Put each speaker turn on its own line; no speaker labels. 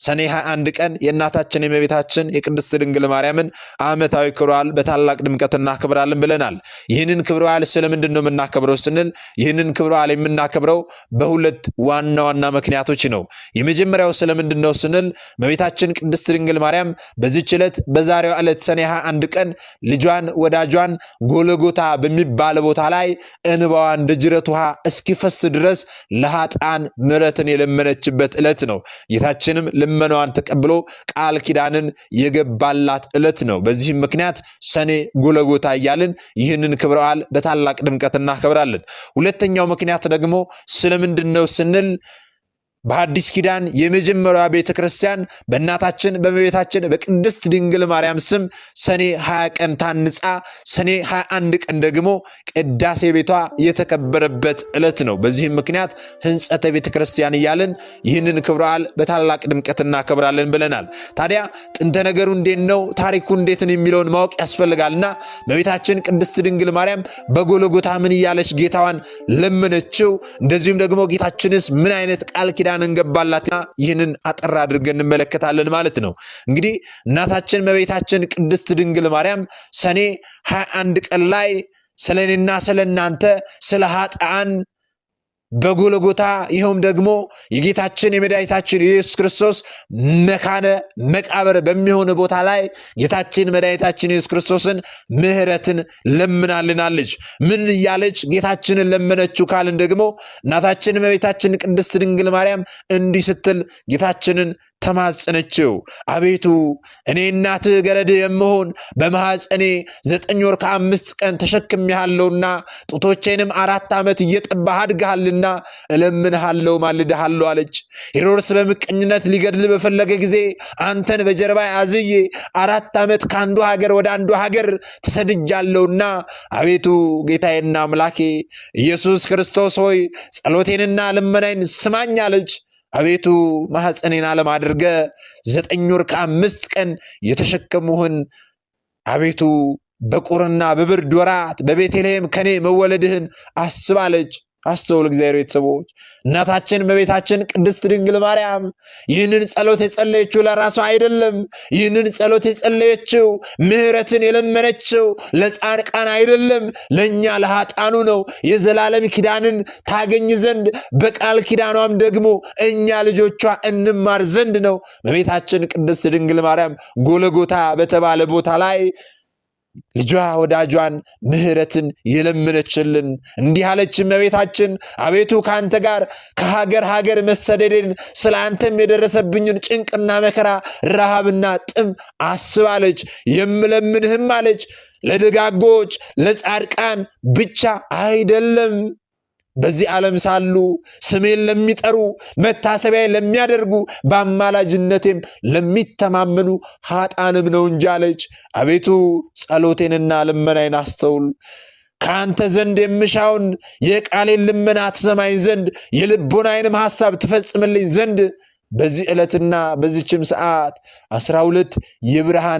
ሰኔ 21 ቀን የእናታችን የእመቤታችን የቅድስት ድንግል ማርያምን ዓመታዊ ክብረ በዓል በታላቅ ድምቀት እናከብራለን ብለናል። ይህንን ክብረ በዓል ስለምንድን ነው የምናከብረው ስንል፣ ይህንን ክብረ በዓል የምናከብረው በሁለት ዋና ዋና ምክንያቶች ነው። የመጀመሪያው ስለምንድን ነው ስንል፣ እመቤታችን ቅድስት ድንግል ማርያም በዚች ዕለት፣ በዛሬው ዕለት ሰኔ 21 ቀን ልጇን ወዳጇን ጎልጎታ በሚባል ቦታ ላይ እንባዋ እንደ ጅረት ውሃ እስኪፈስ ድረስ ለኃጥአን ምሕረትን የለመነችበት ዕለት ነው። ጌታችንም ልመናዋን ተቀብሎ ቃል ኪዳንን የገባላት ዕለት ነው። በዚህም ምክንያት ሰኔ ጎልጎታ እያልን ይህንን ክብረ በዓል በታላቅ ድምቀት እናከብራለን። ሁለተኛው ምክንያት ደግሞ ስለምንድን ነው ስንል፣ በአዲስ ኪዳን የመጀመሪያዋ ቤተ ክርስቲያን በእናታችን በእመቤታችን በቅድስት ድንግል ማርያም ስም ሰኔ 20 ቀን ታንጻ ሰኔ 21 ቀን ደግሞ ቅዳሴ ቤቷ የተከበረበት ዕለት ነው። በዚህም ምክንያት ሕንጸተ ቤተ ክርስቲያን እያልን ይህንን ክብረ በዓል በታላቅ ድምቀት እናከብራለን ብለናል። ታዲያ ጥንተ ነገሩ እንዴት ነው፣ ታሪኩ እንዴት ነው የሚለውን ማወቅ ያስፈልጋልና እመቤታችን ቅድስት ድንግል ማርያም በጎልጎታ ምን እያለች ጌታዋን ለመነችው? እንደዚሁም ደግሞ ጌታችንስ ምን አይነት ቃል ኪዳን እንገባላትና ይህንን አጠር አድርገን እንመለከታለን ማለት ነው። እንግዲህ እናታችን እመቤታችን ቅድስት ድንግል ማርያም ሰኔ 21 ቀን ላይ ስለ እኔና ስለ እናንተ፣ ስለ ኃጥአን በጎልጎታ፣ ይኸውም ደግሞ የጌታችን የመድኃኒታችን የኢየሱስ ክርስቶስ መካነ መቃብር በሚሆን ቦታ ላይ ጌታችን መድኃኒታችን ኢየሱስ ክርስቶስን ምሕረትን ለምናልናለች። ምን እያለች ጌታችንን ለመነችው ካልን ደግሞ፣ እናታችን እመቤታችን ቅድስት ድንግል ማርያም እንዲህ ስትል ጌታችንን ተማጸነችው። አቤቱ፣ እኔ እናትህ ገረድህ የምሆን በማኅፀኔ 9 ወር ከ5 ቀን ተሸክሜሃለሁና፣ ጡቶቼንም 4 ዓመት እየጠባህ አድገሃልና እለምንሃለሁ፣ ማልድሃለሁ አለች። ሄሮድስ በምቀኝነት ሊገድል በፈለገ ጊዜ አንተን በጀርባ አዝዬ 4 ዓመት ከአንዱ ሀገር ወደ አንዱ ሀገር ተሰድጃለሁና፣ አቤቱ ጌታዬና አምላኬ ኢየሱስ ክርስቶስ ሆይ፣ ጸሎቴንና ልመናዬን ስማኝ አለች። አቤቱ፣ ማኅፀኔን ዓለም አድርገ 9 ወር ከ5 ቀን የተሸከሙህን፣ አቤቱ፣ በቁርና በብርድ ወራት በቤተልሔም ከኔ መወለድህን አስባለች። አስተውል እግዚአብሔር ቤተሰቦች፣ እናታችን እመቤታችን ቅድስት ድንግል ማርያም ይህንን ጸሎት የጸለየችው ለራሷ አይደለም። ይህንን ጸሎት የጸለየችው፣ ምሕረትን የለመነችው ለጻድቃን አይደለም፣ ለእኛ ለኃጥአኑ ነው። የዘላለም ኪዳንን ታገኝ ዘንድ፣ በቃል ኪዳኗም ደግሞ እኛ ልጆቿ እንማር ዘንድ ነው። እመቤታችን ቅድስት ድንግል ማርያም ጎልጎታ በተባለ ቦታ ላይ ልጇ ወዳጇን ምሕረትን የለመነችልን። እንዲህ አለች እመቤታችን፣ አቤቱ፣ ከአንተ ጋር ከሀገር ሀገር መሰደዴን፣ ስለ አንተም የደረሰብኝን ጭንቅና መከራ፣ ረሃብና ጥም አስባለች። የምለምንህም አለች፣ ለደጋጎች ለጻድቃን ብቻ አይደለም፣ በዚህ ዓለም ሳሉ ስሜን ለሚጠሩ፣ መታሰቢያ ለሚያደርጉ፣ በአማላጅነቴም ለሚተማመኑ ኃጥአንም ነው እንጂ አለች። አቤቱ፣ ጸሎቴንና ልመናዬን አስተውል። ከአንተ ዘንድ የምሻውን የቃሌን ልመና ትሰማኝ ዘንድ፣ የልቦናዬንም ሐሳብ ትፈጽምልኝ ዘንድ፣ በዚህ ዕለትና በዚችም ሰዓት 12 የብርሃን